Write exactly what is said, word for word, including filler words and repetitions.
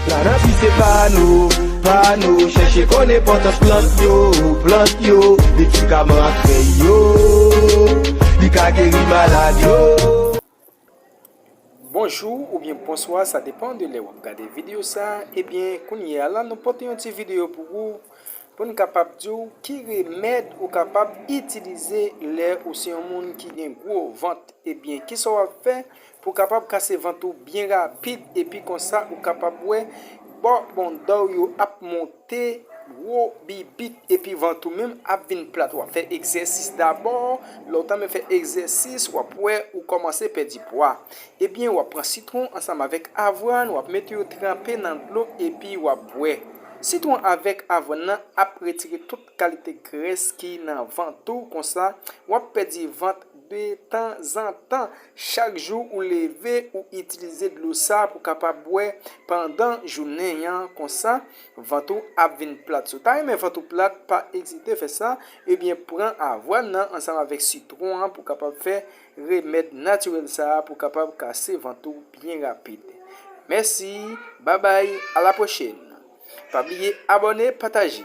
Kanabi se pa nou, pa nou, chèche konn enpòtans plant yo, plant yo, medikaman ak fèy yo, li ka geri malad yo. Bonjou oubyen bonswa, sa depann de lè w ap gade videyo sa. Ebyen, kounye a la, nou pote yon ti videyo pou ou, pou n kapab di w ki remèd ou kapab itilize lè ou se yon moun ki gen gwo vant. Ebyen, kisa w ap fè pou w kapab kase vant ou byen rapid, epi konsa ou kapab wè bò bonda w yo ap monte gwo bibit, epi vant ou menm ap vin plat. W ap fè egzèsis dabò, lè w tanmen fè egzèsis, w ap wè ou kòmanse pèdi pwa. Ebyen, w ap pran sitwon ansanm avèk avwàn, w ap mete yo tranpe nan dlo, epi w ap bwè. Sitwon avèk avwàn nan ap retire tout kalite grès ki nan vant ou, konsa w ap pèdi vant detanzantan. Chak jou ou leve, ou itilize dlo sa pou kapab bwè pandan jounen an, konsa vant ou ap vin plat. Si w ta renmen vant ou plat, pa ezite fè sa, ebyen pran avwàn nan ansanm avèk sitwon an pou kapab fè remèd natirèl sa a pou kapab kase vant ou byen rapid. Mèsi, babay, a la pwochèn. Pa bliye abòne, pataje.